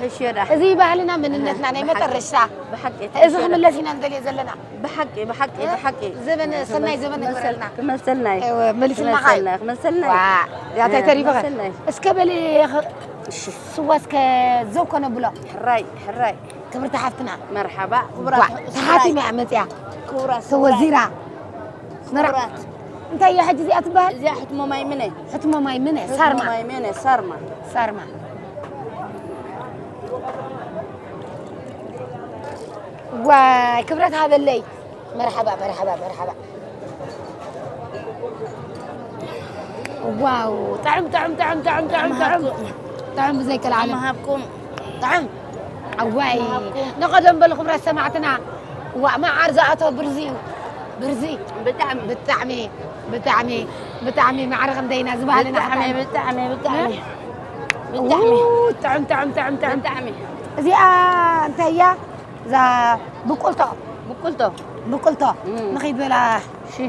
ሕሽ ዳ። እዚ ባህልና መንነትና ናይ መጠረሽታ ብሓቂ እዚ ክምለስ ኢና ንደልዮ ዘለና። ብሓቂ ብሓቂ ብሓቂ ዘበን ሰናይ ዘበን ንግበረልና። ክመሰልናይ እወ፣ መሊስልናኻ እዩ። ክመሰልናይ ዋ፣ ያታይ ተሪፈኸ መሰልናይ። እስከ በሊ ስዋ እስከ ዘው ከነብሎ። ሕራይ ሕራይ ክብርቲ ሓፍትና መርሓባ ዋ፣ ተሓቲመ እያ መፅያ ክቡራት ተወዚራ። መርዓ ክቡራት እንታይ እያ ሕጂ እዚኣ ትበሃል? እዚኣ ሕትሞ ማይ ምነ ሕትሞ ማይ ምነ ሳርማ ማይ ምነ ሳርማ ሳርማ። ዋይ ክብረት ሃበለይ። መርሓባ መርሓባ መርሓባ። ዋው ጥዑም ጥዑም ጥዑም ጥዑም ጥዑም ጥዑም ጥዑም ብዘይ ከልዓለም መሃብኩም ጥዑም። ኣዋይ ንቐደም በሉ ክብረት ሰማዕትና። ዋ መዓር ዝኣቶ ብርዚ እዩ ብርዚ ብጣዕሚ ብጣዕሚ ብጣዕሚ ብጣዕሚ ማዕረ ክንደይና ዝበሃልና ብጣዕሚ ብጣዕሚ ብጣዕሚ ብጣዕሚ ጥዑም ጥዑም ጥዑም ጥዑም ብጣዕሚ እዚኣ እንታይ እያ እዛ ብቁልቶ ብቁልቶ ብቁልቶ እም። ንኺድ በላ ሺ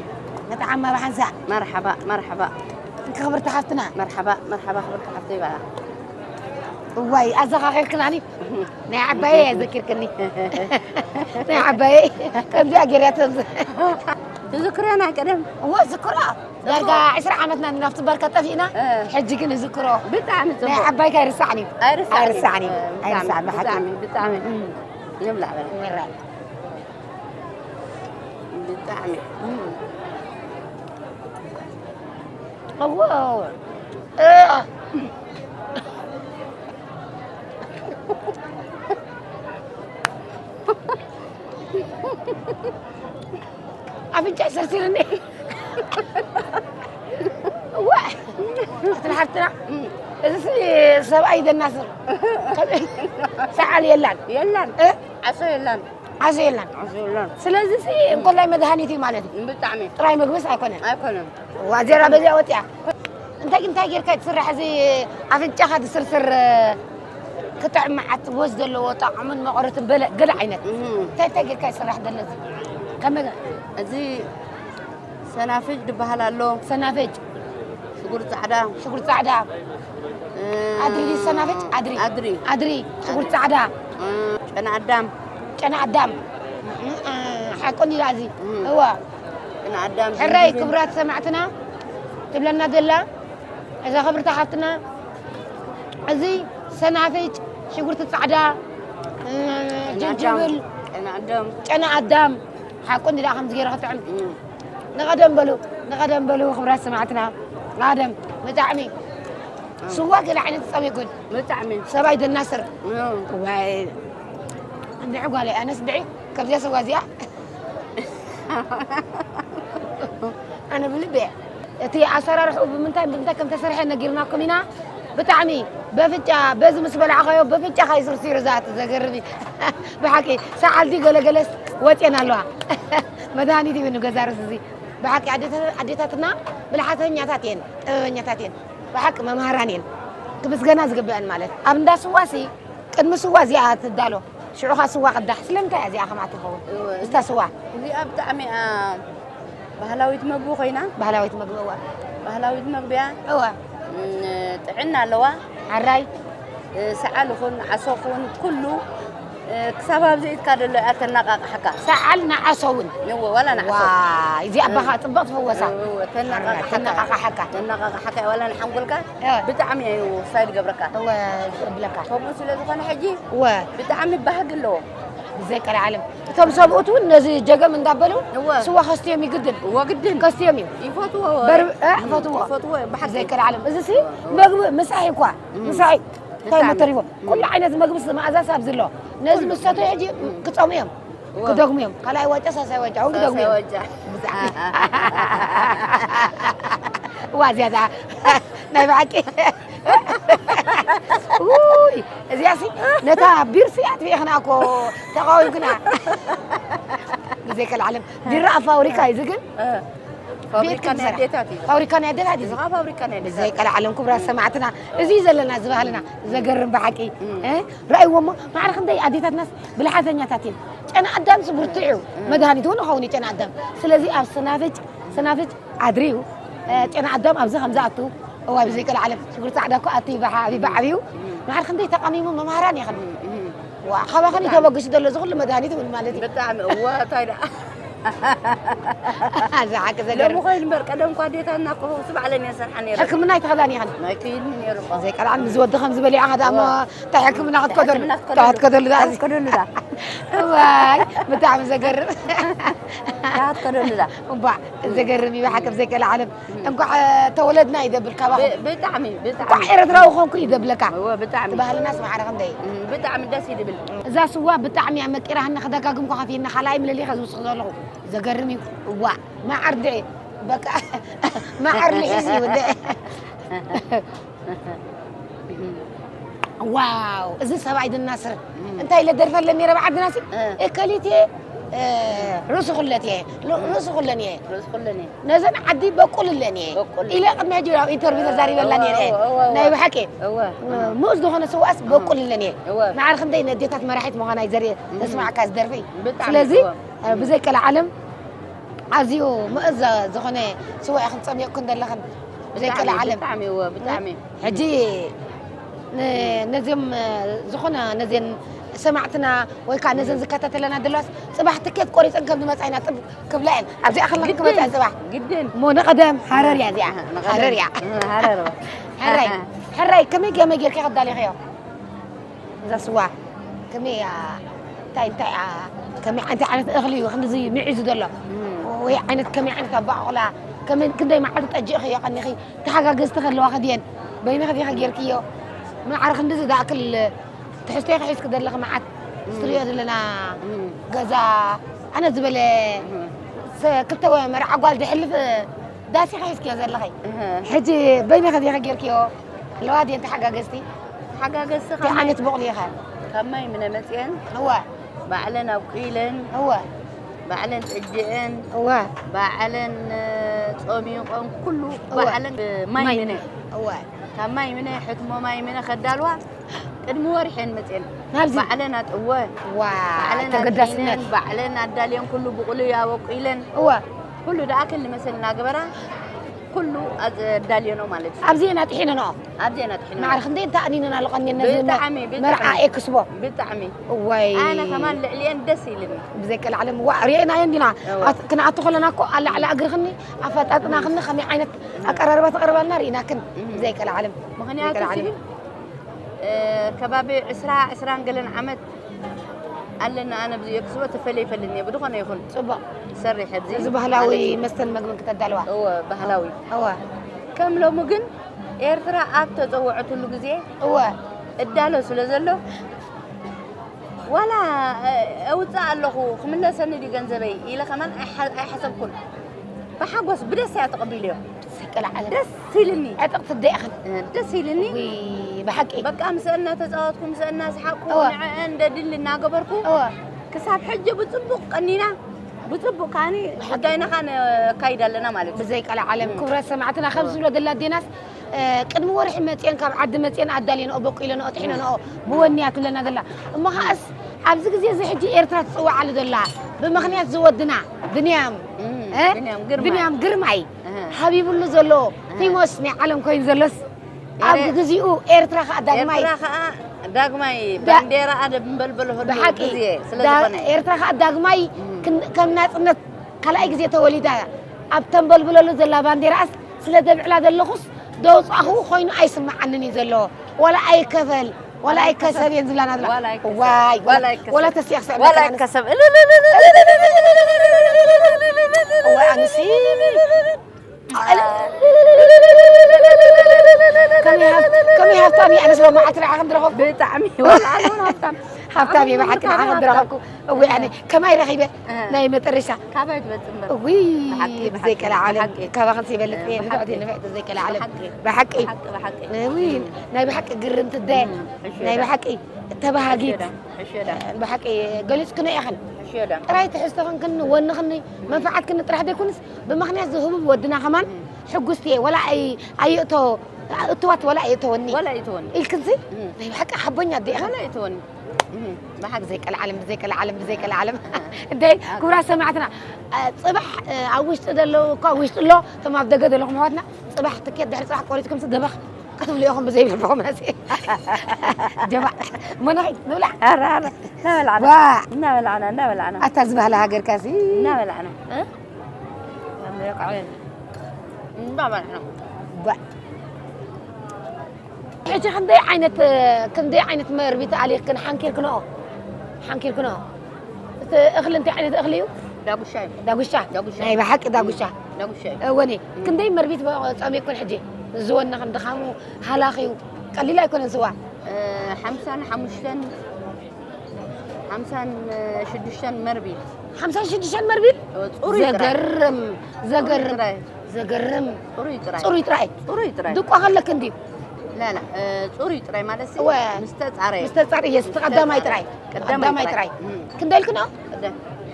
ንጠዓማ ብሓንሳ መርሓባ መርሓባ ክብርቲ ሓፍትና መርሓባ መርሓባ ክብርቲ ሓፍተይ በላ እዋይ ኣዘኻኺርክናኒ ናይ ዓባየ ዘኪርክኒ ናይ ዓባየ ከምዚኣ ገርያ ተምዝ ትዝክርያ ናይ ቀደም እወ ዝክሮ ዳርጋ ዕስራ ዓመትና ናብቲ በርከ ጠፊእና እ። ሕጂ ግን ዝክሮ ብጣዕሚ ናይ ፅቡቅ ዓባይካ ኣይርሳዕን እዩ ኣይርሳዕን ኣይርሳዕን እዩ ብጣዕሚ ኣይርሳዕን ብሓቂ ብጣዕሚ ብጣዕሚ እም። ንብላዕ በላ ምራይ ብጣዕሚ እዎ ኣፍንጫ ሰርሲርኒ እዋ ክትሓፍትና እዚ ሰብኣይ ዘናስር ሰዓል የላን የላን እ? ዓሶ የላን ዓሶ የላን ዓሶ የላን ስለዚ እንኮላይ መድሃኒት እዩ ማለት እዩ ብጣዕሚ ጥራይ ምግብስ ኣይኮነን ኣይኮነን ዋዜራ በዚኣ ወፅያ እንታይ እንታይ ጌርካ ትስራሕ እዚ ኣፍንጫኻ ትስርስር ክጥዕም መዓት ወዝ ዘለዎ ጣዕሙን መቐረትን በለ ገለ ዓይነት እንታይ እንታይ ጌርካ ይስራሕ ደለዚ ከመ እዚ ሰናፍጭ ዝበሃል ኣሎ ሰናፍጭ ሽጉር ፃዕዳ ሽጉር ፃዕዳ ኣድሪ ድዩ ሰናፍጭ ኣድሪ ኣድሪ ኣድሪ ሽጉር ፃዕዳ ጨና ኣዳም ጨና ኣዳም ሓቁን ኢላ እዚ እዋ ጨና ኣዳም ሕራይ ክቡራት ሰማዕትና ትብለና ዘላ እዛ ክብርቲ ሓፍትና እዚ ሰናፍጭ ሽጉርቲ ፃዕዳ ጅንጅብል ጨና ኣዳም ጨና ኣዳም ሓቁ እንዲ ከምዚ ገይረ ክጥዕም ንቐደም በሉ ንቐደም በሉ ክብራት ሰማዕትና ቀደም ብጣዕሚ ስዋ ገለ ዓይነት ጸሚጉን ብጣዕሚ ሰባይ ደናስር ዋይ እንድዒ ጓለይ ኣነስ ድዒ ከምዚኣ ስዋ እዚኣ ኣነ ብልቢ እየ እቲ ኣሰራርሕኡ ብምንታይ ብምንታይ ከም ተሰርሐ ነጊርናኩም ኢና ብጣዕሚ በፍጫ በዚ ምስ በላዕኻዮ በፍጫኻ ይስርሲሩ ዝኣቱ ዘገርም እዩ ብሓቂ ሰዓልቲ ገለገለስ ወፅየን ኣለዋ መድሃኒት እዩ ንገዛ ርስ እዚ ብሓቂ ኣዴታትና ብልሓተኛታት እየን ጥበበኛታት እየን ብሓቂ መምሃራን እየን ክምስገና ዝግበአን ማለት ኣብ እንዳ ስዋሲ ቅድሚ ስዋ እዚኣ ትዳሎ ሽዑኻ ስዋ ቅዳሕ ስለምንታይ እያ እዚኣ ከምኣ ትኸውን እስታ ስዋ እዚኣ ብጣዕሚ እያ ባህላዊት መግቢ ኮይና ባህላዊት መግቢ እዋ ባህላዊት መግቢ እያ እዋ ም፣ ጥዕና ኣለዋ ሓራይ እ፣ ሰዓል ይኹን ዓሶ ይኹን ኩሉ እ፣ ክሳብ ኣብ ዘይትካ ደሎ እያ ተነቃቅሓካ ሰዓል ንዓሶ እውን እወ ዋላ ንዓሶ ዋይ እዚኣ ኣባኻ ፅብቕ ትፈወሳ እወ፣ ተነቃቅሓካ ተነቃቃሓካ ተነቃቅሓካ እያ ዋላ ንሓንጎልካ እወ። ብጣዕሚ እዩ ሳይድ ገብረካ እወ ዝብለካ ከምኡ ስለ ዝኾነ ሕጂ እወ ብጣዕሚ ባህጊ ኣለዎ ብዘይ ቀልዓለም እቶም ሰብኡት እውን ነዚ ጀገም እንዳበሉ እወ። ስዋ ከስትዮም ይግድን እወ ግድን ከስትዮም እዩ ይፈትዎ በር እ፣ ፈትዎ ይፈትዎ ብሓቂ ብዘይ ቀልዓለም እዚ ሲ መግቢ ምሳሕ እኳ ምሳሕ እንታይ ተሪፎ ኩሉ ዓይነት መግቢ መኣዛስ ኣብዚ ኣሎ ነዚ ምሰቱ ሕጂ ክፀሙ እዮም ክደግሙ እዮም ካልኣይ ዋጫ ሳሳይ ዋጫ እውን ክደግሙ እዮም ወጃ ዋ እዚኣ እዚኣ ናይ ብሓቂ ውይ እዚኣ ሲ ነታ ቢርሲ ኣጥፊእኽና እኮ ተቃዊምክና ብዘይ ከልዓለም ቢራ ኣብ ፋብሪካ እዩ ዝግን ፋብሪካ ናይ ኣዴታት እዩ ፋብሪካ ናይ ኣዴታት እዩ እዚ ኸዓ ፋብሪካ ናይ ኣዴታት ብዘይ ቀልዓለም ክቡራት ሰማዕትና እዚ እዩ ዘለና እዚ ባህልና ዘገርም ብሓቂ እ? ረኣይዎ እሞ ማዕረ ክንደይ ኣዴታትናስ ብልሓተኛታት እየን ጨና ኣዳምሲ ብርቱዕ እዩ መድሃኒት እውን ይኸውን እዩ ጨና ኣዳም ስለዚ ኣብ ሰናፍጭ ሰናፍጭ ኣድርዩ እ፣ ጨና ኣዳም ኣብዚ ከም ዝኣቱ እዋይ ብዘይ ቀልዓለም ሽጉርቲ ጻዕዳ እኮ ኣቲ ይበሓ ይበዓብዩ። ንሓድ ክንደይ ተቐሚሙ መምሃራን ኢኽን። ዋ ካባኽን እዩ ተበግሱ ዘሎ እዚ ኩሉ መድሃኒት እውን ማለት እዩ። ብጣዕሚ እዋ እንታይ ደኣ እዚ ሓቂ ዘገርም። ሎሚ ኮይኑ እምበር ቀደም እኳ ኣዴታትና እኮ ፈውሲ ባዕለን እየን ሰርሓ ነይረን። ሕክምና ኣይተኸዳን ኢኽን። ኣይክይድኒ ነይሩ እኮ። ብዘይ ቀልዓለም ምስ ወድኸም ዝበልዮ ኢኻ ደኣ እሞ እንታይ ሕክምና ክትከደሉ ሕክምና ክትከደሉ። እንታይ ክትከደሉ ደኣ እዚ ክትከደሉ ደኣ እዋይ ብጣዕሚ ዘገርም እንታይ ክትከደሉ ደኣ እባ ዘገርም እዩ ብሓቂ ብዘይ ቀልዓለም። እንኳዕ ተወለድና እዩ ደብል ካባኹም። ብ- ብጣዕሚ እንኳዕ ብጣዕሚ ኤረትራዊ ኮንኩ እዩ ደብለካ። እወ ብጣዕሚ እቲ ባህልናስ ማዕረ ክንደይ እዩ። እም፣ ብጣዕሚ ደስ ይድብል። እዛ ስዋ ብጣዕሚ እያ መቂራህኒ ክደጋግም ኮ ከፊልና ካልኣይ ምልሊኸ ዝውስኽ ዘለኹ ዘገርም እዩ። እዋ መዓር ድዒ በቃ መዓር ልሒስ እዩ እንደ ዋው እዚ ሰብኣይ ድናስር እንታይ ኢለ ደርፈለን ነረ ብዓድናሲ እ። እከሊት እየ እ፣ ርእሱ ኩለት እየ ርእሱ ኩለን እየ ርእስ ኩለን እየ ነዘን ዓዲ በቁልለን እየ በቁል። ኢለ ቅድሚ ሕጂ ኣብ ኢንተርቪው ተዛሪበላ ነረ እወ፣ እወ፣ እወ። ናይ ብሓቂ እወ ምኡዝ ዝኾነ ስዋኣስ በቁልለን እየ እወ። መዓር ክንደይ ነዴታት መራሒት ምዃና እዩ ዘርኢ ተስማዕካ ዝደርፊ ብጣዕሚ ስለዚ እወ። ብዘይ ቀልዓለም ኣዝዩ ምእዝ ዝኾነ ስዋ ኢኽን ጸሚቕኩን ዘለኽን ብዘይ ብጣዕሚ ቀልዓለም ብጣዕሚ እወ ብጣዕሚ ሕጂ ን- ነዚም ዝኾነ ነዚን ሰማዕትና ወይ ከዓ ነዘን ዝከታተለና ዘለዋስ ፅባሕ ትኬት ቆሪፀን ከም ዝመፃ ኢና ጥብ ክብላ እየን ኣብዚኣ ከለኺ ክመፃ እየን ፅባሕ ግድን እሞ ንቐደም ሃረር እያ እዚኣ ንቐደም። ሃረር እያ እህ፣ ሃረር እዋ። ሕራይ ኣሃ። ሕራይ ከመይ ገመይ ጌርኪ ከዳሊኽዮ እዛ ስዋ ከመይ እያ እንታይ እንታይ እያ ከመይ እንታይ ዓይነት እኽሊ እዩ ክንድዚ ምዒዙ ዘሎ ወይ ዓይነት ከመይ ዓይነት ኣባቑላ ከመይ ክንደይ መዓልቲ ጠጂእኽዮ ቀኒኺ ተሓጋገዝቲ ከለዋ ከድየን በይንኺ ዲኺ ጌርክዮ መዓር ክንድዚ ዝኣክል ትሕዝቶ ኢኺ ሒዝኪ ዘለኺ መዓት ዝትሪኦ ዘለና ገዛ ኣነ ዝበለ ክልተ መርዓ ጓል ዝሕልፍ ዳስ ኢኺ ሒዝክዮ ዘለኺ ሕጂ በይንኺ ዲኺ ጌርክዮ ኣለዋ ድየን ተሓጋገዝቲ ተሓጋገዝቲ እንታይ ዓይነት በቑሊ ኢኻ ካብ ማይ ምነ መፅአን እወ ባዕለን ኣብቁለን እወ ባዕለን ጠጅአን እወ ባዕለን ጸሚቖን ኩሉ እወ። ባዕለን ማይ ምነ እወ ካብ ማይ ምነ ሕትሞ ማይ ምነ ከዳልዋ ቅድሚ ወርሒ እየን መፅአን ናብዚ ባዕለን ኣጥወ ዋ ባዕለን ተገዳስነት ኣጥሒነን ባዕለን ኣዳልየን ኩሉ ብቑሉ ኣበቁለን እወ ኩሉ ደኣ ክሊ መሰል እናገበራ ኩሉ ኣዳልየኖ ማለት እዩ ኣብዚኤን ኣጥሒነንኦ ኣብዚኤን ኣጥሒነ ማዕረ ክንደይ እንተኣኒነን ኣለቐኒ ነዚ ብጣዕሚ መርዓ ብጣዕሚ ኤክስቦ ብጣዕሚ እወይ ኣነ ከማን ልዕሊኤን ደስ ኢልኒ ብዘይ ቀልዓለም ዋ ርኤናዮ እንዲና እወ። ኣት- ክንኣቱ ከለና እኮ ኣላዕላ እግርኽኒ ኣፈጣጥናኽኒ ከመይ ዓይነት ኣቀራርባ ተቐርባልና ርኢናክን ብዘይ ቀልዓለም ምኽንያቱ ብዘይ ቀልዓለም ሲ ከባቢ ዕስራ ዕስራን ገለን ዓመት ኣለና ኣነ ብዚ ክስቦ ተፈለይ ይፈልኒ ብድኾነ ይኹን ፅቡቕ ሰርሕ ኣብዚ እዚ ባህላዊ መስተን መግብን ክተዳልዋ እወ ባህላዊ እወ ከም ሎሚ ግን ኤርትራ ኣብ ተፀወዐትሉ ግዜ እወ እዳሎ ስለ ዘሎ ዋላ ኣውፅእ ኣለኹ ክምለሰኒ ድዩ ገንዘበይ ኢለ ከማን ኣይሓ- ኣይሓሰብኩን ብሓጎስ ብደስታ እያ ተቐቢለዮ ሰቀል ዓለም ደስ ኢልኒ ዕጥቕቲ ደኢኽን ደስ ኢልኒ ዊ ብሓቂ በቃ ምስአና ተፃወትኩ ምስአና ሰሓቅኩ እወ። ንዐአን ደድሊ እናገበርኩ እወ ክሳብ ሕጂ ብፅቡቅ ቀኒና ብፅቡቅ ከዓኒ ጉዳይና ከዓ ነካይድ ኣለና ማለት እዩ ብዘይ ቀልዓለም ክብረት ሰማዕትና ከም ዝብሎ ደላ ኣዴናስ ቅድሚ ወርሒ መፅአን ካብ ዓዲ መፅአን ኣዳልየንኦ በቂለንኦ ጥሒነንኦ ብወንያ ትብለና ዘላ እሞ ከዓስ ኣብዚ ግዜ እዚ ሕጂ ኤርትራ ትፅወዓሉ ዘላ ብምኽንያት ዝወድና ብንያም እም፣ እ? ብንያም ግርማይ። ብንያም ግርማይ እህ። ሃቢብሉ ዘሎ ፊሞስ ናይ ዓለም ኮይኑ ዘሎስ ኣብ ኤረ- ግዚኡ ኤርትራ ከዓ ዳግማይ ኤርትራ ከዓ ዳግማይ ዳ- ባንዴራ ኣደ ምበልበለሉ ብሓቂ ግዜ ስለ ዳ- ዝኾነ ኤርትራ ከዓ ዳግማይ ክን- ከም ናፅነት ካልኣይ ግዜ ተወሊዳ ኣብ ተንበልብለሉ ዘላ ባንዴራስ ስለ ዘብዕላ ዘለኹስ ደውፃኹ ኮይኑ ኣይስምዓንን እዩ ዘሎ ዋላ ኣይከፈል ዋላ ኣይከሰብ እየን ዝብላና ዝላ ዋላ ኣይከሰብ። ዋይ ዋላ ኣይከሰብ። ዋላ ተስያ ክስዕብ ዋላ መከራ ኣይከሰብ እዋ ኣንሲ ከመይ ሃብ- ከመይ ሃብታም እየ ኣነስ ሎማዓት ርዓ ከም ዝረኸብኩ ብጣዕሚ ዋላ ኣነ እውን ሃብታም ሃብታም እየ ብሓቂ ንዓ ከም ዝረኸብኩ እዊ ኣነ ከማይ ረኺበ እ። ናይ መጠረሻ ካባይ ትበፅእ እምበር እዊ ብሓቂ፣ ብዘይ ብሓቂ፣ ቀልዓለም ብሓቂ። ካባኽን ዘይበልፅ እየ ብሓቂ። ንፍዕቲ ንፍዕቲ ዘይቀልዓለም ብሓቂ። ብሓቂ ብሓቂ ብሓቂ እዊ ናይ ብሓቂ ግርምቲ ደ ሕሾ ናይ ዳ። ብሓቂ ተባሃጊት ሕሾ ዳ። ብሓቂ ገሊፅክን ኢኽን ሕሾ ዳ። ጥራይ ትሕዝቶኽን ክኒ ወንኽኒ መንፈዓት ክኒ ጥራሕ ዘይኮንስ ብምኽንያት ዝህቡብ ወድና ከማን ሕጉስቲ እየ ወላ ኣይ- ኣየእቶ እትዋት ወላ እየተወኒ ወላ ይትወን ኢልክንዚ ናይ ብሓቂ ሓቦኛ ኣደ ኢኻ። ወላ ይትወን ብሓቂ ብዘይ ቀልዓለም ብዘይ ቀልዓለም ብዘይ ቀልዓለም። እንደ ክቡራት ሰማዕትና፣ ጽባሕ ኣብ ውሽጢ ዘለዉ እኳ ውሽጢ ኣሎ፣ እቶም ኣብ ደገ ዘለኹም ኣሕዋትና ጽባሕ ትኬት ድሕሪ ጽባሕ ቆሪጽኩም ደበኽ ክትብሉ ኢኹም ብዘይ ልብኹም። መሲ ጀባ መነኺ ንብላ ኣራራ እናበላዕና ዋ እናበላዕና እናበላዕና ኣታ ዝበሃለ ሃገርካሲ እናበላዕና እ? እናበላዕና ዋ ሕጂ ክንደይ ዓይነት ክንደይ ዓይነት መርቢት ኣሊኽክን ሓንኪርክንኦ ሓንኪርክንኦ እቲ እኽሊ እንታይ ዓይነት እኽሊ እዩ? ዳጉሻ እዩ ዳጉሻ ዳጉሻ። ናይ ብሓቂ ዳጉሻ ዳጉሻ እዩ እወኒ ክንደይ መርቢት ጸሚክኩን ሕጂ ዝወነኽን ድኻሙ ሃላኺ እዩ ቀሊል ኣይኮነን ስዋ ሓምሳን ሓሙሽተን ሓምሳን ሽዱሽተን መርቢት ሓምሳን ሽዱሽተን መርቢት ጽሩይ ጥራይ ዘገርም ዘገርም ጥራይ ዘገርም ጽሩይ ጥራይ ጽሩይ ጥራይ ጽሩይ ጥራይ ድቋ ከለክ እንድዩ ላላ ጽሩይ ጥራይ ማለት ሲ እወ። ምስ ተጻረየ ምስ ተጻረየ ስቲ ቀዳማይ ጥራይ ቀዳማይ ጥራይ ጥራይ ክንደልክኖ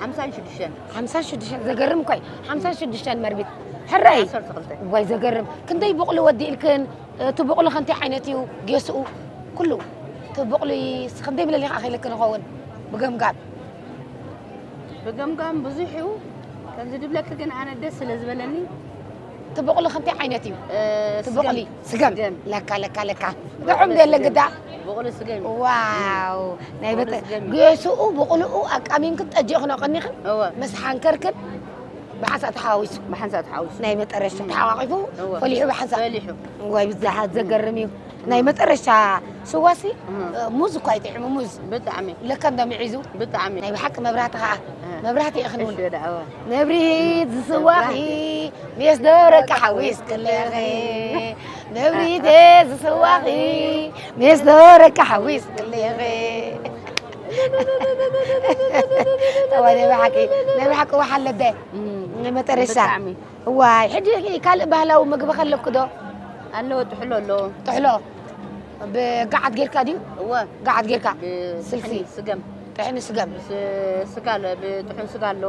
ሓምሳን ሽዱሽተን ሓምሳን ሽዱሽተን ዘገርም እኮ እዩ ሓምሳን ሽዱሽተን መርቢት ሕራይ ዓሰርተ ክልተ ዋይ ዘገርም ክንደይ ብቑሊ ወዲእልክን እቲ ብቑሊ ከንታይ ዓይነት እዩ ጌስኡ ኩሉ እቲ ብቑሊ ክንደይ ብለሊኻ ኣኺለክ ንኸውን ብገምጋም ብገምጋም ብዙሕ እዩ ከምዚ ድብለኪ ግን ኣነ ደስ ስለ ዝበለኒ እቲ ብቑሊ ከንታይ ዓይነት እዩ እ፣ እቲ ብቑሊ ስገም ስገም ስገም። ለካ ለካ ለካ ጥዑም ደለ ግዳ ብቑሊ ስገም እዩ ዋው ናይ በተ ብቑሊ ስገም እዩ። ጌስኡ ብቑልኡ ኣቃሚምክን ጠጂኽኖ ቀኒኽን እወ ምስ ሓንከርክን ብሓንሳእ ተሓዋዊሱ ብሓንሳእ ተሓዊሱ ናይ መጠረሽታ ተሓዋቒፉ እወ። ፈሊሑ ብሓንሳእ ፈሊሑ ወይ ብዛሓት ዘገርም እዩ ናይ መጠረሻ ስዋሲ እህ። ሙዝ እኳ ይጥዕሙ ሙዝ ብጣዕሚ ለካ እንዳ ምዒዙ ብጣዕሚ ናይ ብሓቂ መብራህቲ ከዓ እህ። መብራህቲ ኢኽን እውን እሺ ወደ ኣወ ነብሪት ዝስዋኺ ምስ ደረካ ሓዊስ ክለኺ ነብሪተ ዝስዋኺ ምስ ደረካ ሓዊስ ክለኺ ተዋ ናይ ብሓቂ ናይ ብሓቂ ወሓለደ ናይ መጠረሻ ብጣዕሚ እዋይ ሕጂ ካልእ ባህላዊ ምግቢ ከለኩ ዶ ኣለዎ ጥሕሎ ኣሎ ጥሕሎ ብጋዓት ጌርካ ድዩ እወ ጋዓት ጌርካ ስልሲ ብጥሕኒ ስገም ጥሕኒ ስገም ስ- ስጋ ኣሎ ብጥሑን ስጋ ኣሎ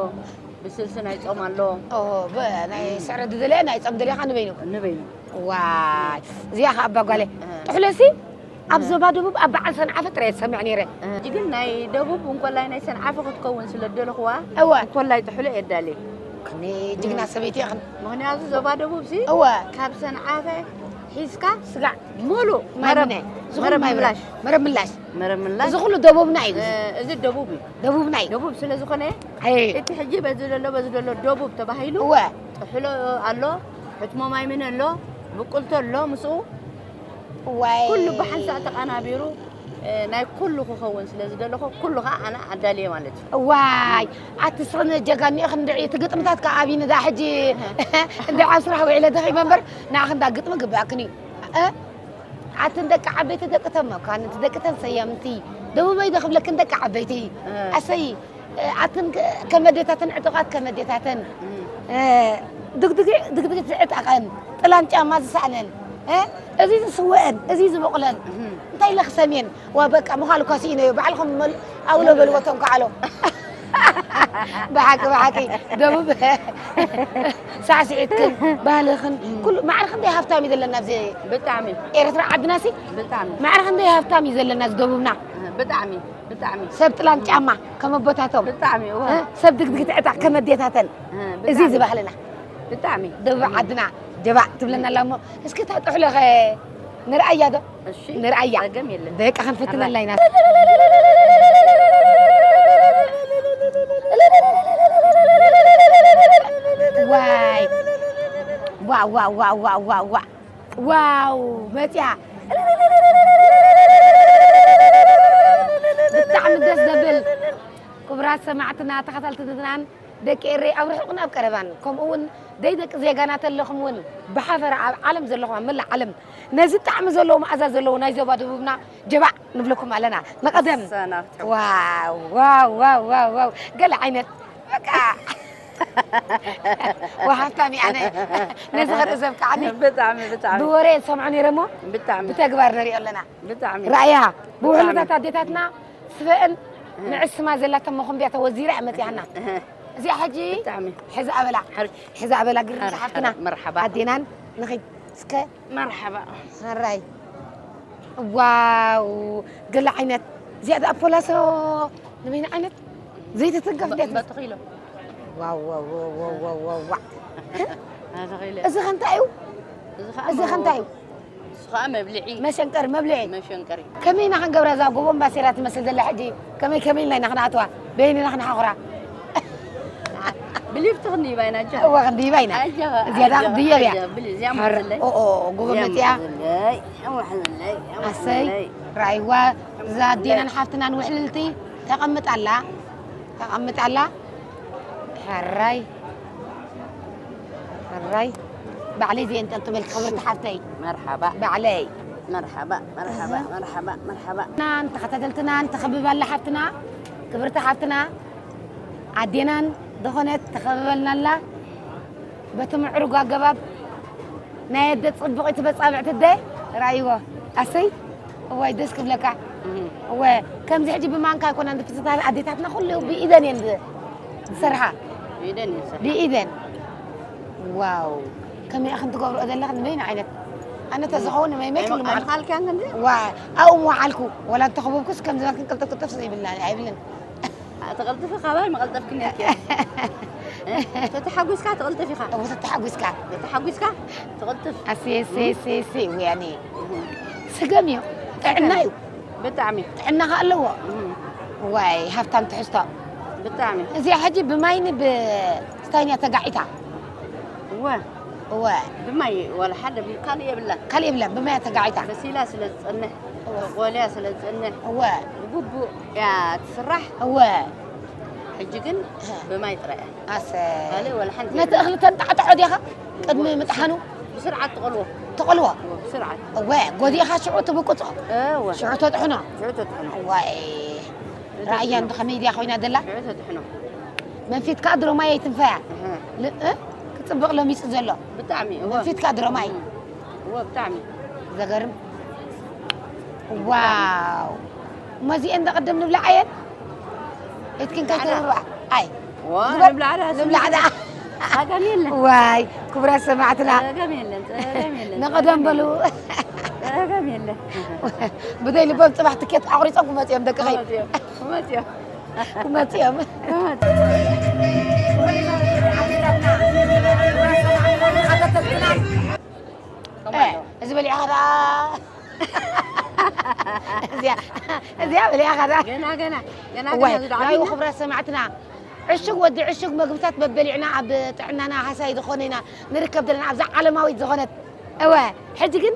ብስልሲ ናይ ጾም ኣሎ ኦ፣ ብ- ናይ ስዕረት ዝደለየ ናይ ጾም ደሊኻ ንበይኑ ንበይኑ ዋይ እዚኣ ከ ኣባ ጓለ ጥሕሎሲ ኣብ ዞባ ደቡብ ኣብ በዓል ሰንዓፈ ጥራይ ዝሰምዕ ነይረ ሕጂ ግን ናይ ደቡብ እንኮላይ ናይ ሰንዓፈ ክትከውን ስለ ደለኽዋ እወ እንኮላይ ጥሕሎ የዳሊ ከመይ ጅግና ሰበይቲ ኢኽን ምክንያቱ ዞባ ደቡብ ሲ እወ ካብ ሰንዓፈ ሒዝካ ስጋዕ ሙሉእ ማይ መረብ ምነ ዝኹሉ መረብ ማይ ምላሽ መረብ ምላሽ መረብ ምላሽ እዚ ኩሉ ደቡብና እዩ እ፣ እዚ ደቡብ እዩ ደቡብና እዩ ደቡብ ስለ ዝኾነ ኣይ እቲ ሕጂ በዚ ዘሎ በዚ ዘሎ ደቡብ ተባሂሉ እወ ጥሕሎ ኣሎ ሕትሞ ማይ ምን ኣሎ ብቁልቶ ኣሎ ምስኡ ዋይ ኩሉ ብሓንሳእ ተቐናቢሩ እ፣ ናይ ኩሉ ክኸውን ስለ ዝደለኹ ኩሉ ከዓ ኣነ ኣዳልየ ማለት እዩ ዋይ ኣቲ ስኽን ጀጋኒ ክንድዒ እቲ ግጥምታት ከዓ ኣብይ ንዳ ሕጂ እንደ ኣብ ስራሕ ውዕለ ደኺመ እምበር ንዓኽ እንዳ ግጥሚ ግባእክን እዩ እ? ኣትን ደቂ ዓበይቲ ደቂ ተመኳንንቲ ደቂ ተንሰየምቲ ደቡበይ ዶ ክብለክን ደቂ ዓበይቲ ኣሰይ ኣትን ከመዴታትን ዕጡቓት ከመዴታተን ድግድጊ ዝዕጠቐን ጥላን ጫማ ዝሰኣነን እዚ ዝስወአን እዚ ዝቦቕለን እንታይ ኢለ ክሰምየን ዋ በቃ ምዃል እኳ ስኢነዮ ባዕልኹም ኣውሎ በልዎ ቶም ከዓሎ ብሓቂ ብሓቂ ደቡብ ሳዕስዒትክን ባህልኽን ኩሉ ማዕረ ክንደይ ሃፍታም እዩ ዘለና ኣብዚ ብጣዕሚ ኤርትራ ዓድና ሲ ብጣዕሚ ማዕረ ክንደይ ሃፍታም እዩ ዘለና እዚ ደቡብና ብጣዕሚ ብጣዕሚ ሰብ ጥላን ጫማ ከም ኣቦታቶም ብጣዕሚ እወ እ? ሰብ ድግድግቲ ዕጣቕ ከም ኣዴታተን እ፣ እዚ ብጣዕሚ ዝበሃልና ብጣዕሚ ደቡብ ዓድና ጀባእ ትብለና ኣላ እሞ እስኪ እታ ጥሕሎኸ ንርኣያ ዶ እሺ ንርኣያ ጸገም የለን ደቂ ክንፍትነላ ኢና ዋይ ዋ ዋ ዋ ዋ ዋ ዋ ዋው መፅያ ብጣዕሚ ደስ ዘብል ክቡራት ሰማዕትና ተኸታተልትናን ደቂ ኤረይ ኣብ ርሑቕን ኣብ ቀረባን ከምኡ እውን ደይ ደቂ ዜጋና ተለኹም እውን ብሓፈራ ኣብ ዓለም ዘለኹም ኣብ መላእ ዓለም ነዚ ጣዕሚ ዘለዎ መኣዛ ዘለዎ ናይ ዞባ ደቡብና ጀባዕ ንብለኩም ኣለና ንቐደም ሰናፍቲ ዋው ዋው ዋው ዋው ዋው ገለ ዓይነት በቃ ወሃብታም ኣነ ነዚ ክርኢ ዘብቃዓኒ ብጣዕሚ ብጣዕሚ ብወረ ዝሰምዖ ነይረ እሞ ብጣዕሚ ብተግባር ንሪኦ ኣለና ብጣዕሚ ራእያ ብውሕሉታት ኣዴታትና ስፈአን ንዕስማ ዘላቶ መኾንብያ ተወዚራ እያ መፅያና እዚኣ ሕጂ ብጣዕሚ ሕዚ ኣበላ ሓር- ሕዚ ኣበላ ግርም ሓር- ዝሓፍትና ሓር- መርሓባ። ኣዴናን ንኺድ እስከ መርሓባ። ሕራይ። ዋው፣ ገለ ዓይነት። እዚኣ ደኣ ፖላሶ ንበይና ዓይነት ዘይትትንከፍ እንዴት? በቲ ኪሎ። ዋው፣ ዋው፣ ዋው። በቲ ኪሎ። እዚ ኸ እንታይ እዩ? እዚ ኸ እዚ ኸ እንታይ እዩ? እዚ ኸኣ መብልዒ። መሸንቀሪ፣ መብልዒ። መሸንቀሪ። ከመይ ኢና ክንገብራ እዛ ጎቦ እምባሴራ ትመስል ዘላ ሕጂ? ከመይ፣ ከመይ ኢልና ኢና ክንኣትዋ? በየን ኢና ክንሓኹራ? ብሊፍቲ ክንድይባ ኢና፣ ኣጃ። እወ፣ ክንድይባ ኢና። ኣጃ፣ እዚኣ ኣጃ፣ ክንድየብ እያ። ኣጃ፣ ብሊ-፣ እዚኣ ሕር-፣ መሕዘለይ። ኦ፣ ኦ፣ ጎቦ እዚኣ መፂኣ። መሕዘለይ፣ መሕዘለይ፣ ኣሰይ፣ መሕዘለይ። ራእይዋ፣ እዛ ኣዴናን ሓፍትናን ውሕልልቲ ተቐምጥ ኣላ። ተቐምጥ ኣላ። ሕራይ፣ ሕራይ። ባዕለይ እዚኤን ጠልጥበልኪ ክብርቲ ሓፍተይ። መርሓባ። ባዕለይ። መርሓባ፣ መርሓባ፣ እህ። መርሓባ፣ መርሓባ። ናን ተኸታተልትናን ተኸብባ ኣላ ሓፍትና፣ ክብርቲ ሓፍትና፣ ኣዴናን ዝኾነት ተኸብበልና ኣላ። በቲ ምዕሩግ ኣገባብ ናይ ኣደ ጽቡቕ እቲ በጻብዕቲ ኣደ ራእይዎ። ኣሰይ፣ እዋይ ደስ ክብለካ። እህ። እወ፣ ከምዚ ሕጂ ብማንካ ኣይኮናን ዝፍስታ ኣዴታትና ኩሉ ብኢደን እየን ዝ-፣ ዝሰርሓ። ብኢደን እየን ዝሰርሓ። ብኢደን። ዋው፣ ከመይ ኢኽን ትገብርኦ ዘለኽን በይኑ ዓይነት። ኣነ ተዝኸውን መይመይ ናይ ክልም መ-፣ ዓልኩ። ኣይመዓልካን ክንዲ? ዋ፣ ኣብኡ ምወዓልኩ። ወላ እንተኸበብኩስ ከም ዝበልክን ቅልጥፍ ቅልጥፍ ዘይብልና ኣይብልን። ተቐልጥፊ ካባይ መቐልጠፍኪ ነርኪ። እ? ተተሓጒስካ ትቕልጥፍ ኢኻ። እው፣ ተተሓጒስካ። ተተሓጒስካ ትቕልጥፍ። ኣሴ፣ ሴ፣ ሴ፣ ሴ፣ ወያኔ። እህ። ስገም እዩ። ጥዕና እዩ። ብጣዕሚ። ጥዕና ከ ኣለዎ። እህ። ዋይ፣ ሃብታም ትሕዝቶ። ብጣዕሚ። እዚኣ ሕጂ ብማይኒ ብ-፣ ስታይን እያ ተጋዒታ። እወ። እወ። ብማይ ዋላ ሓደ ብ-፣ ካልእ የብላን። ካልእ የብላን፣ ብማይ እያ ተጋዒታ። በሲላ ስለ ዝጸንሕ፣ እወ። ተቖልያ ስለ ዝጸንሕ፣ እወ። ብግቡእ እያ ትስራሕ። እወ። ሕጂ ግን እህ። ብማይ ጥራይ እያ። ኣሰይ። ካልእ ዋላ ሓንቲ ነቲ የብላን። እኽሊ ተንጣዕጥዖ ዲኻ? ቅድሚ እወ። ምጥሓኑ? ብስርዓት ትቖልዎ። ትቖልዎ? እወ፣ ብስርዓት። እወ፣ ጎዲእኻ ሽዑ ትብቁጾ። እወ። ሽዑ ተጥሕኖ። ሽዑ ተጥሕኖ። እዋይ። ሽዑ ራእያ ተጥሕኖ። እንዶ ከመይ ድያ ኮይና ዘላ? ሽዑ ተጥሕኖ። መንፊትካ ድሮ ማይ ኣይትንፈያ። እህ። ል-፣ እ? ክጽብቕ ለሚጹ ዘሎ። ብጣዕሚ፣ እወ። መንፊትካ ድሮ ማይ። እም። እወ፣ ብጣዕሚ። ዘገርም። ዋው። እሞ እዚኤን ደቐደም ንብላዓየን? ኢትክን ጻዕዳ። ከይተብርዋ። ኣይ። ዋ፣ ግበር። ንብላዕ ደኣ ንብላዕ ስሚ ደኣ። ጸገም የለን። ዋይ፣ ክቡራት ሰማዕትና። ጸገም የለን፣ ጸገም የለን፣ ንቐደም ጸገም በሉ። የለን። ጸገም የለን። ብደይ ልቦም ጽባሕ ትኬት ኣቑሪጾም ክመጹ እዮም ደቂ ኸይ። ክመጹ እዮም፣ ክመጹ እዮም። ክመጹ እዮም። ክመጹ። እ፣ እዚ በሊዕኻ ደኣ። እዚኣ፣ እዚኣ በሊዕኻ ደኣ። ገና፣ ገና፣ ገና፣ እዋይ፣ ገና ዝደዓበና። ራእዩ ክቡራት ሰማዕትና፣ ዕሹግ ወዲ ዕሹግ መግብታት በበሊዕና ኣብ ጥዕናና ሃሳይ ዝኾነ ኢና ንርከብ ዘለና ኣብዛ ዓለማዊት ዝኾነት። እወ፣ ሕጂ ግን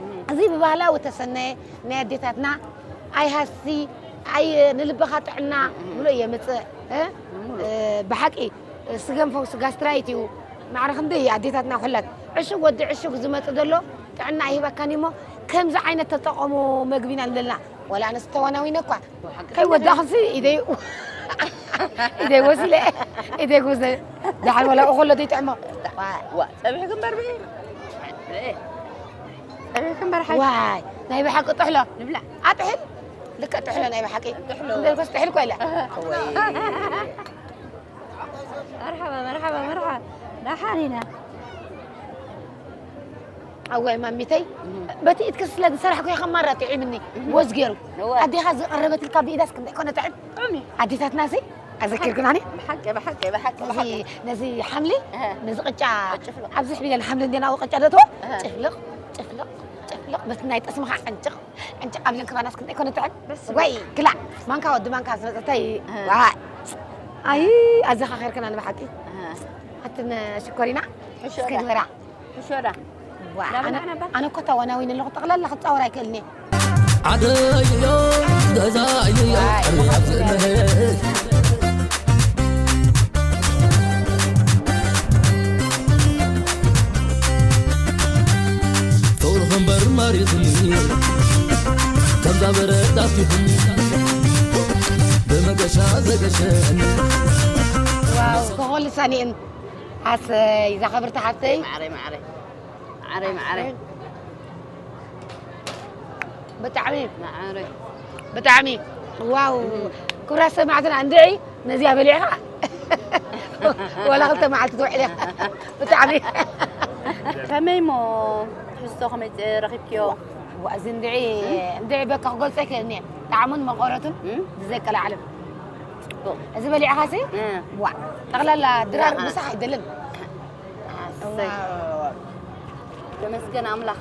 እም። እዚ ብባህላዊ ተሰነየ ናይ ኣዴታትና ኣይሃሲ፣ ኣይ ንልብኻ ጥዕና እም። ምሉእ የምጽእ፣ እ? ምሉእ። እ፣ ብሓቂ ስገም ፈውሲ ጋስትራይት እዩ። ማዕረ ክንደይ ኣዴታትና ኩላት ዕሹግ ወዲ ዕሹግ ዝመጽእ ዘሎ ጥዕና ኣይህበካን እሞ ከምዚ ዓይነት ተጠቐሙ መግቢ ኢና ንብለልና። ወላ ኣነስ ተዋናዊነ እኳ ብሓቂ ከይወዳእኽንሲ ኢደይ ኢደይ ወሲለ ኢደይ ጉዘ ደሓን ወላ እኹሎ ዘይጥዕሞ። ዋ፣ ጸብሒ ግንበር ብዒ። ብዒ። ጸብሒ ግንበር ሓይ። ዋይ፣ ናይ ብሓቂ ጥሕሎ። ንብላዕ። ኣጥሕል? ልክዕ ጥሕሎ ናይ ብሓቂ። ጥሕሎ። እንደ ልኮስ ጥሕል እኮ ኢለ። ኣሃ። ወይ። መርሓባ፣ መርሓባ፣ መርሓባ። ደሓን ኢና። ኣወይ ማሚተይ፣ እህ። በቲ ኢድኪ ስለ ዝሰራሕኩ ኢኻ ማራ ጥዒምኒ። እህ። ወዝ ገይሩ። እወ። ኣዴኻ ዝቐረበትልካ ብኢዳስ ክንደይ ኮነ ጥዕም? ጥዑም እዩ። ኣዴታትናሲ ኣዘኪርክናኒ? ብሓቂ፣ ብሓቂ፣ ብሓቂ፣ ነዚ፣ ብሓቂ። ነዚ ሓምሊ፣ እህ። ነዚ ቅጫ፣ ጭፍልቕ። ኣብዚ ሕቢለን ሓምሊ እንዴና ቅጫ ደእትዎ? እህ። ጭፍልቕ፣ ጭፍልቕ፣ ጭፍልቕ፣ በቲ ናይ ጠስምኻ ዕንጭቕ። ዕንጭቕ ኣብለን ክባናስ ክንደይ ኮነ ጥዕም? በስመ ወይ፣ ክላእ፣ ማንካ ወዲ ማንካ ዝመጸተይ። እህ። ዋይ። ኣይ፣ ኣዘኻኺርክና ንብሓቂ። እህ። ኣትን ሽኮሪና፣ ሕሾ እስከ ዳ። ግበራ። ሕሾ ዳ። ዋ፣ ዳ ኣነ፣ በላ ነባ። ኣነ እኮ ተዋናዊን ኣለኹ፣ ጠቕላላ ክጻወር ኣይክእልን እየ። ዓደይዮ፣ ገዛይዮ፣ ዋይ፣ እርያ ዝእመ። ፍቕርኺ እምበር መሪኽኒ፣ ከምዛ በረድ ኣፊኹኒ፣ ብመገሻ ዘገሸኒ። ዋው፣ ተኾልሳኒእን ኣሰይ፣ እዛ ክብርቲ ሓፍተይ። ማዕረይ፣ ማዕረይ። ማዕረይ፣ ማዕረይ። ብጣዕሚ። ማዕረይ። ብጣዕሚ። ዋው። እም። ክብራት ሰማዕትና እንድዒ ነዚኣ በሊዕኻ። ወላ ክልተ መዓልቲ ትውዕል ኢኻ። ብጣዕሚ። ከመይ እሞ ትሕዝቶ ከመይ ረኺብክዮ? ዋ፣ እዚ እንድዒ፣ እንድዒ በቃ ክገልጾ ኣይክእልን እየ። ጣዕሙን መቐረቱን እም? ብዘይቀላዓለም። ጽቡቕ። እዚ በሊዕኻሲ? እ። ዋ፣ ጠቕላላ ድራር ዋ። ምሳሕ ኣይደልን። ኣሰይ። ዋ። ተመስገን ኣምላኽ።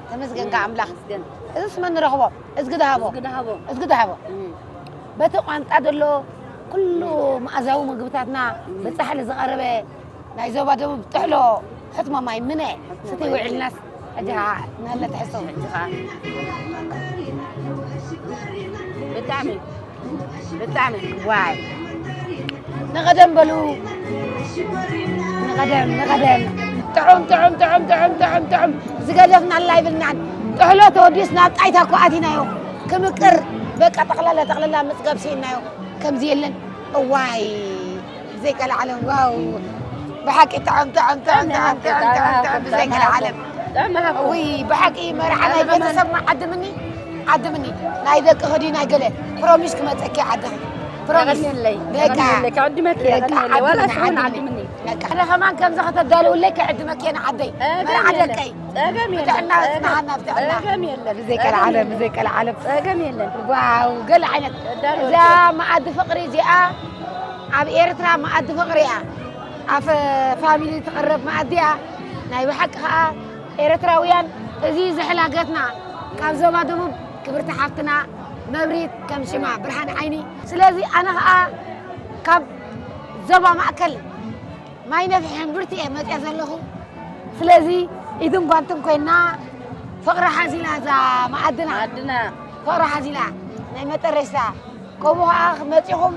ተመስገን እም፣ ኣምላኽ። ተመስገን። እዚስ መን ንረኽቦ? እዝጊ ደሃቦ። እዝጊ ደሃቦ። እዝጊ ደሃቦ። እም። በቲ ቋንጣ ዘሎ ኩሉ መኣዛዊ ምግብታትና እም። ብጻሕሊ ዝቐረበ ናይ ዞባ ደቡብ ጥሕሎ ሕትሞ ማይ ምነ ሕትሞ ስትይ ማይ ውዒልናስ ሕጂ ኸዓ ንህለ ትሕዝቶ። ሕጂ ኸዓ ብጣዕሚ፣ ብጣዕሚ። ዋይ። ንቐደም በሉ። ንቐደም፣ ንቐደም። ጥዑም፣ ጥዑም፣ ጥዑም፣ ጥዑም፣ ጥዑም፣ ጥዑም። ዝገደፍና ኣላ ይብልናን። ጥሕሎ ተወዲስ ናብ ጣይታ እኮ ኣቲናዮ። ክምቅር፣ በቃ ጠቕላላ፣ ጠቕላላ ምጽጋብ ስኢንናዮ። ከምዚ የለን። እዋይ፣ ዘይቀልዓለም፣ ዋው። ብሓቂ ጥዑም፣ ጥዑም፣ ጥዑም፣ ጥዑም፣ ጥዑም፣ ጥዑም፣ ጥዑም፣ ብዘይቀልዓለም። ጥዑም ሃብኩም። እውይ፣ ብሓቂ መርዓ ናይ ጥዑም ሃብኩም። ቤተሰብና ዓድምኒ፣ ዓድምኒ። ናይ ደቂ ኸዲ ናይ ገለ ፕሮሚስ ክመጸኪ ዓድኺ። ፕሮሚስ። የቐንየለይ፣ በቃ። የቐንየለይ፣ ክዕድመኪ፣ በቃ፣ የቐንየለይ። ዋላ ዓድምኒ፣ ሽውን ዓድምኒ። ዓድምኒ። በቃ። ኣነ ከማን ከምዚ ከተዳልውለይ ክዕድመኪ እየ ንዓደይ። ጸገም የለን። ንዓደቀይ። ጸገም የለን። ብጥዕና ጸገም። ጽንዓና ብጥዕና። ጸገም የለን። ብዘይቀልዓለም፣ ብዘይቀልዓለም። ጸገም የለን። ዋው፣ ገለ ዓይነት። እዳልወልኪ። እዛ መኣዲ ፍቕሪ እዚኣ ኣብ ኤርትራ መኣዲ ፍቕሪ እያ። ኣብ ፋሚሊ ትቕረብ መኣዲ እያ። ናይ ብሓቂ ኸኣ ኤርትራውያን እዚ ዝሕላገትና ካብ ዞባ ደቡብ ክብርቲ ሓፍትና መብሪት ከም ሽማ ብርሃን ዓይኒ። ስለዚ ኣነ ኸኣ ካብ ዞባ ማእከል ማይ ነፍሒ ሕምብርቲ እየ መፅያ ዘለኹ። ስለዚ ኢድን ጓንትን ኮይና ፍቕሪ ሓዚላ እዛ መኣድና። መኣድና። ፍቕሪ ሓዚላ ናይ መጠረሽታ። ከምኡ ኸዓ መፂኹም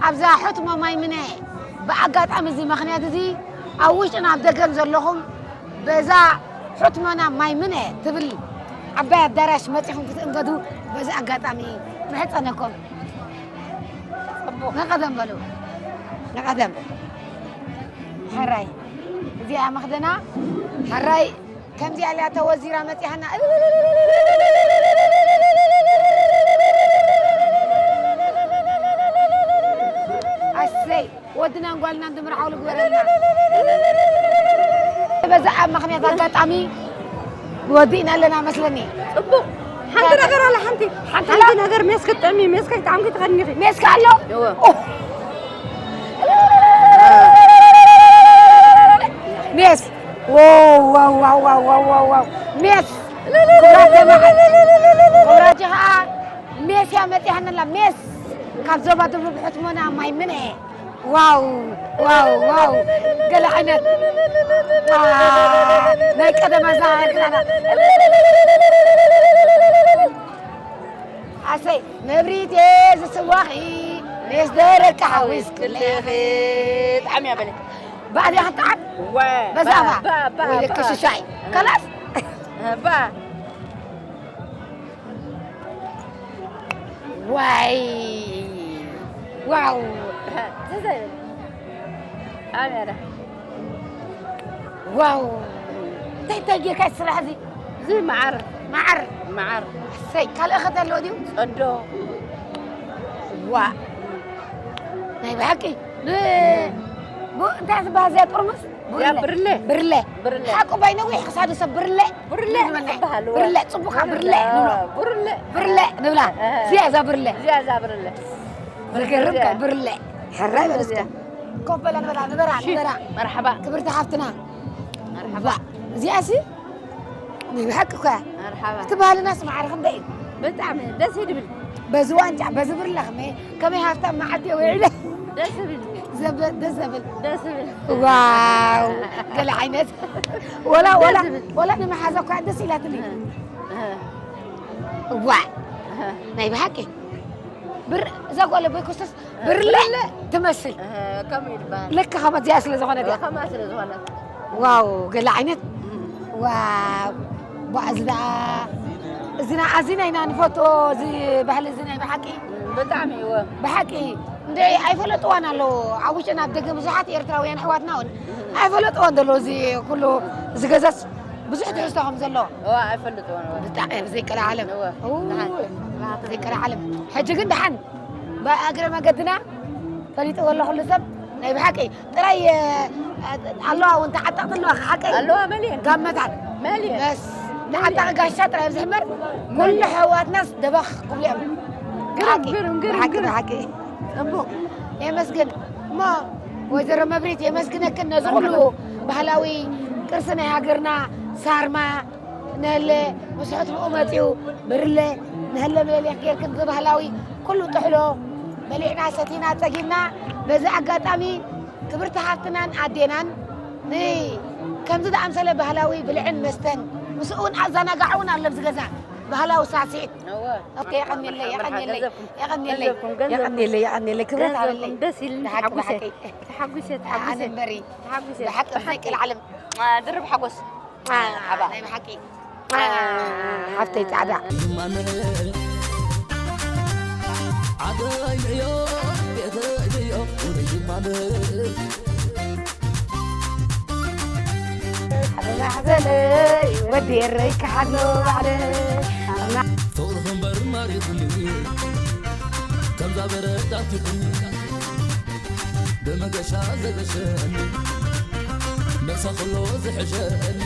ኣብዛ ሕትሞ ማይ ምነ ብኣጋጣሚ እዚ ምኽንያት እዚ ኣብ ውሽጥን ኣብ ደገን ዘለኹም በዛ ሕትሞና ማይ ምነ ትብል ዓባይ ኣዳራሽ መፂኹም ክትእንገዱ በዚ ኣጋጣሚ ምሕፀነኩም። ጽቡቕ። ንቐደም በሉ። ንቐደም። ሕራይ። እዚኣ መኽደና። ሕራይ። ከምዚኣ ኢላ ተወዚራ መጺኣና። ኣሰይ። ወድናን ጓልናን ዝምርዓውሉ ግበረልና። በዛ ኣብ ምኽንያት ኣጋጣሚ ወዲእና ኣለና መስለኒ። ጽቡቕ። ሓንቲ ነገር ኣላ፣ ሓንቲ። ሓንቲ ሓንቲ ኣላ? ነገር ሜስ ክትጥዕሚ፣ ሜስ ከይጠዓምኪ ትኸድኒ ኢኺ። ሜስ ከ ኣሎ? እወ። ኦ። ሜስ። ዋው፣ ዋው፣ ዋው። ሜስ። ክቡራት ተመዓ-፣ ክቡራት ኸዓ ሜስ እያ መፂኣና ኣላ። ሜስ። ካብ ዞባ ደቡብ ሕትሞና ማይ ምነ። ዋው፣ ዋው፣ ዋው። ገለ ዓይነት። አ፣ ናይ ቀደም ኣዘኻኺርክናና። ኣሰይ፣ መብሪቴ ዝስዋኺ፣ ምስ ደረቂ ሓዊስክለኺ። ብጣዕሚ እያ በለ። ባዕዲ ክትዓብ? ወ-፣ በዛባ? ባ-፣ ባ-፣ ወይ ባ-፣ ከሽሻይ? እ። ከላስ? እ፣ ባ-፣ ዋይ! ዋው! ዝዘ-፣ ኣሜራ። ዋው! እንታይ፣ እንታይ ጌርካ እቲ ስራሕ እዚ? እዚ መዓር። መዓር? መዓር። እሰይ፣ ካልእ ኸ ኣሎ ድዩ? ጸዶ። ዋ! ናይ ብሓቂ። ብ-፣ ብ-፣ እንታይ ትበሃል እዚኣ ጥርሙዝ? እዚኣ ብርለ። ብርለ። ብርለ። ብርለ። ሓቁ ባይ ነዊሕ ክሳዱ ሰብ ብርለ ብርለ ንብለና። ትበሃል፣ እወ። ብርለ፣ ጽቡቕ ብርለ ብርለ ንብሎ። ብርለ። ብርለ ንብላ። እህ። እዚኣ እዛ ብርለ። እዚኣ እዛ ብርለ። ዘገርም እዚኣ። ከ ብርለ። ሕራይ በል እስከ። እዚኣ። ኮፍ በላ ንበላ፣ ንበራ፣ እሺ። ንበራ። መርሓባ። ክብርቲ ሓፍትና። መርሓባ። ዋ፣ እዚኣሲ ናይ ብሓቂ እኮ እያ። መርሓባ። እቲ ባህልናስ ማዕረ ክንደይ እዩ? ብጣዕሚ ደስ እዩ ዝብል። በዚ ዋንጫ፣ በዚ ብርለ ከመይ፣ ከመይ ሃፍታም መዓልቲ እየ ውዒለ። ደስ ዝብል። ዘበ-፣ ደስ ዘብል። ደስ ዝብል። ዋው፣ ገለ ዓይነት። ወላ፣ ወላ፣ ደስ ዝብል። ወላ ንመሓዛ እኳ ደስ ኢላትኒ። እ፣ እ። ዋዕ፣ እ። ናይ ብሓቂ። ብር-፣ እዛ ጓል ኣቦይ ኮስተስ ብርለ ብርለ። ትመስል። እህ፣ ከምኡ እዩ ዝበሃል። ልክ ከማዚኣ ስለ ዝኾነት እያ። ከምኣ ስለ ዝኾነት። ዋው፣ ገለ ዓይነት። እም። ዋው፣ ቧ፣ እዚ ደኣ፣ እዚ ደኣ ኣዚና ኢና ንፈትዎ፣ እዚ ባህሊ እዚ ናይ ብሓቂ። እም፣ ብጣዕሚ እወ። ብሓቂ፣ እንደ ኣይፈለጥዋን ኣለዎ። ኣብ ውሽጥን ኣብ ደገን ብዙሓት ኤርትራውያን ኣሕዋትና እውን እም። ኣይፈለጥዋን ዘለዉ፣ እዚ ኩሉ፣ እዚ ገዛስ ብዙሕ ትሕዝቶ ከም ዘለዎ። እወ፣ ኣይፈልጥዎን እወ። ብጣዕሚ ብዘይቀልዓለም። እወ። እው፣ ደሓን። ብዘይቀልዓለም። ሕጂ ግን ደሓን። ብእግረ መገድና ፈሊጥዎ ኣሎ ኩሉ ሰብ። ናይ ብሓቂ ጥራይ ኣለዋ እውን ተዓጠቕቲ ኣለዋ። ሓቀይ ኣለዋ መሊየን። ጋመታት መሊየን። በስ ተዓጠቕ ጋሻ ጥራይ ኣብዚ ሕመር ኩሉ ኣሕዋትናስ ደበኽ ክብሉ እዮም። ግርም፣ ብሓቂ፣ ግርም፣ ግርም፣ ብሓቂ፣ ግርም። ብሓቂ። ጽቡቕ። የመስግን። እሞ ወይዘሮ መብሪት የመስግነክን ነዚ ኩሉ ባህላዊ ቅርሲ ናይ ሃገርና ሳርማ፣ ንህለ፣ ብስሕት ብኡ መጺኡ፣ ብርለ፣ ንህለ መለሊኽ ጌርክን፣ እዚ ባህላዊ ኩሉ ጥሕሎ በሊዕና፣ ሰቲና፣ ጸጊብና፣ በዚ ኣጋጣሚ ክብርቲ ሃፍትናን ኣዴናን ን-፣ ከምዚ ዝኣምሰለ ባህላዊ ብልዕን መስተን፣ ምስኡ እውን ኣዘናጋዒ እውን ኣሎ ኣብዚ ገዛ፣ ባህላዊ ሳዕስዒት። እወ። ኦኬ፣ የቐንየለይ፣ የቐንየለይ፣ ገንዘብኩም፣ የቐንየለይ፣ ገንዘብኩም፣ ገንዘብኩም። የቐንየለይ፣ የቐንየለይ፣ ክብረት ገንዘብኩም። ኣለለይ። ደስ ኢልኒ፣ ብሓቂ፣ ተሓጒሰ፣ ብሓቂ። ተሓጒሰ፣ ኣነ ተሓጒሰ። እምበሪ፣ ብሓቂ፣ ብሓቂ፣ ኣይ፣ ድርብ ሓጎስ። ሓባ። ናይ ብሓቂ። ሓፍተይ ጻዕዳ። ማሕዘነይ ወዲ ኤረይ ክሓሎ ባዕለ። ፍቕርኺ እምበር ማሪኽኒ፣ ከምዛ በረድ ኣቲኹኒ፣ ብመገሻ ዘገሸኒ፣ መሳ ኩሎ ዝሕሸኒ።